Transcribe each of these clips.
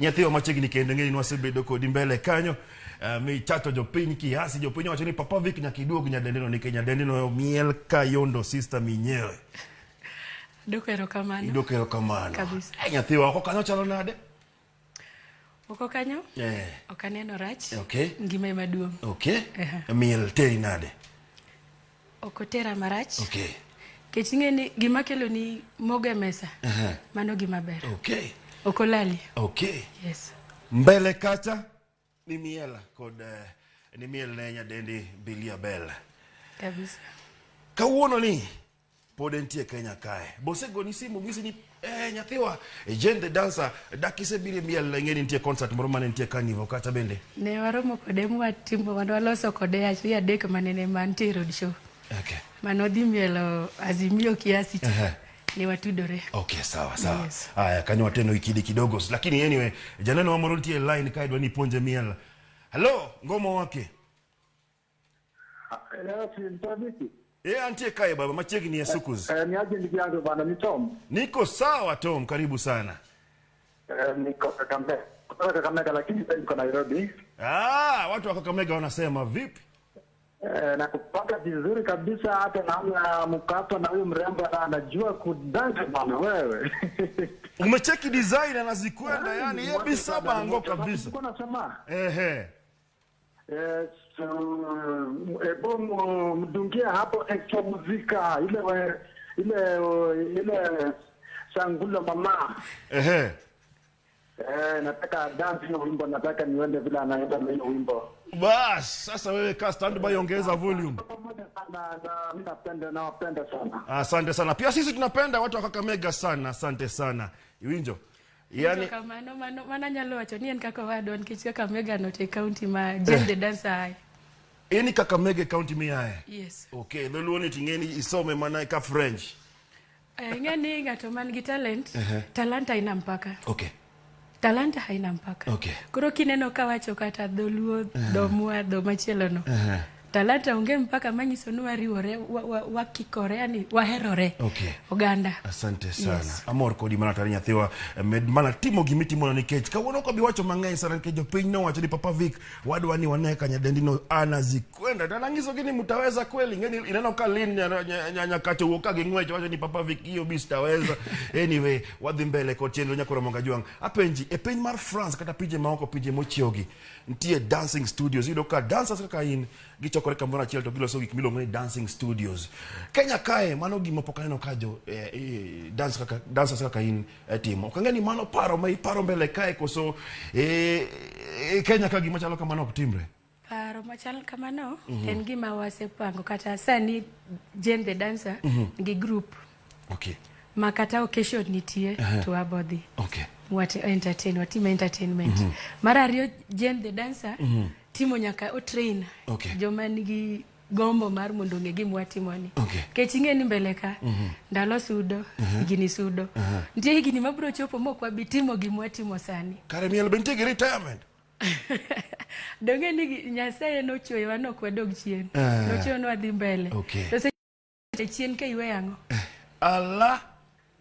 Nyathiwa machiegni kendo ng'eni nwasebedo kodi mbele kanyo. Michacho jopiny kiasi, jopiny wacho ni Papa Vic nyaka iduog nyadendino nikech nyadendino miel ka yondo sister minyewe. Dwoko erokamano. Idwoko erokamano. Kabisa. Nyathi oko kanyo chalo nade? Oko kanyo? Ok aneno rach. Okay. Ngima ema duong'. Okay. Ehe. Miel teri nade? Ok otera marach. Okay. Nikech ing'e ni gima kelo ni mogo e mesa. Ehe. Mano gima ber. Okay. Ok olali. Okay. Yes. Mbele kacha ni miel kod ni miel ne nyadendi Mbilia Bel. Kabisa. Kawuono ni pod entie Kenya kae. Bosegoni simu ng'isi ni nyathiwa Jane the Dancer dak isebiro e miel ing'e ni nitie concert moro mane nitie Carnival kata bende. Ne waromo kode mwatimo mane waloso kode ariyo adek manene mantie road show. Okay. Mane odhi mielo Azimio kiasi cha. Uh-huh. Ne watudore. Okay, sawa sawa. Yes. Haya, kanyo wateno ikidi kidogo. Lakini anyway, janeno wa moro nitie line kae dwa ni ipuonje miel. Hello, ngoma wake. Mtafiti. Antie kae baba, machiegni ya Sukus. Ni aje ndugu yangu bana, ni Tom. Niko sawa Tom, karibu sana. Niko Kakamega. Kutoka Kakamega lakini sasa niko Nairobi. Watu wa Kakamega wanasema vipi? Na kupata vizuri kabisa, hata naona mkapa na huyu mrembo na anajua kudansa bana wewe. Umecheki design anazikwenda, yani yeye bisa bango kabisa. Niko nasema. Ehe. Ebu mdungie hapo extra muzika ile sangula mama. Ehe. Nataka dance hiyo wimbo, nataka niende vile anaenda na hiyo wimbo. Bas, sasa wewe ka stand by, ongeza volume. Pamoja sana na mimi napenda, nawapenda sana. Asante sana. Pia sisi tunapenda watu wa Kakamega sana. Asante sana. Iwinjo. Yani kamano mano mana nyalo wacho ni en kaka owadwa nikech Kakamega no te county ma Jane the Dancer aye. Eni Kakamega county mi aye. Yes. Okay, dholuo ni ting'eni isome mana ka French. Ing'e ni ng'ato man gi talent, talanta haina mpaka. Okay. Talanta haina mpaka. Okay. Koro kineno kawacho kata dholuo, dhomwa, dho machielo no. Talanta onge mpaka manyiso ni wariwore, wakikore, yani waherore. Okay. Oganda. Asante sana. Yes. Amor kodi mana tari nyathiwa, med mana timo gimitimo nikech kawuono ok abi wacho mang'eny sana nikech jopiny nowacho ni Papa Vic wadwa ni wane ka nyadendino anazikwenda. To anang'isogi ni mtaweza kweli. Ng'eni ineno ka Lin Nyakacho wuok ka ging'wech wacho ni Papa Vic hiyo bi sitaweza. Anyway, wadhi mbele kod chenro Nyakoro Ramogi Ajwang'. Apenji, e piny mar France kata pinje maoko, pinje mochiewogi, nitie dancing studios. Iyudo ka dancers kaka in gichokore kamoro achiel to giloso gik miluongo ni dancing studios. Kenya kae mano gima pok aneno ka jo dance kaka, dancers kaka in timo. Ok ang'e ni mano paro ma iparo mbele kae koso Kenya ka gima chalo kamano ok timre. Paro machal kamano en gima wasepango kata sani Jane the Dancer gi group. Okay. Ma kata occasion nitie to wabodhi. Okay. Wat entertain, watimo entertainment. Mar ariyo Jane the Dancer timo nyaka o train Okay. joma nigi gombo mar mondo ong'e gima watimo ni. Okay. Nikech ing'e ni mbele ka ndalo sudo, higni sudo. Nitie higni mabiro chopo mok wabi timo gima watimo sani. Kare miel be nitie gi retirement? Donge ni Nyasaye nochweyowa nok wadog chien. Nochweyonwa dhi mbele. Okay. To seche chien ka iweyo ang'o? Ala.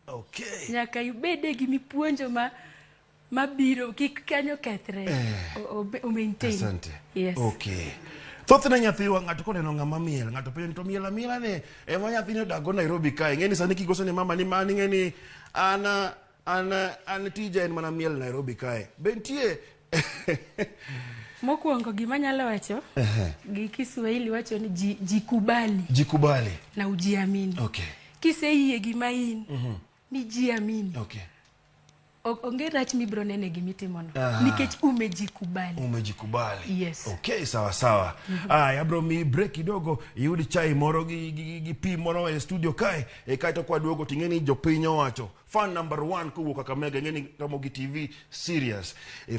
Okay. Nyaka ibede gi mipuonjo ma mabiro kik kanyo kethre. O maintain. Asante. Yes. Okay. Thothne nyathiwa ng'ato koneno ng'ama miel, ng'ato penjo ni to miel amiela ne ema nyathini odak go Nairobi kae. Ing'e ni sani kigoso ne mama ni mani ing'e ni an tija en mana miel Nairobi kae. Be nitie Mokwongo gima anyalo wacho gi Kiswahili wacho ni jikubali. Jikubali. Na ujiamini. Okay. Kiseyie gima in, mijiamini. Okay. Onge rach mibiro nene gimitimono. Nikech umejikubali. Umejikubali. Yes. Okay, sawa sawa. Aya, abro mi break kidogo, iyud chai moro gi pi moro e studio kae, kaeto kwa duogo ting'e ni jopiny owacho. Fan number 1 kowuok Kakamega, ing'e ni Ramogi TV serious.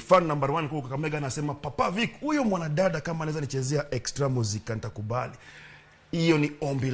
Fan number 1 kowuok Kakamega anasema Papa Vic, huyo mwanadada kama anaweza nichezea extra muzika nitakubali. Hiyo ni ombi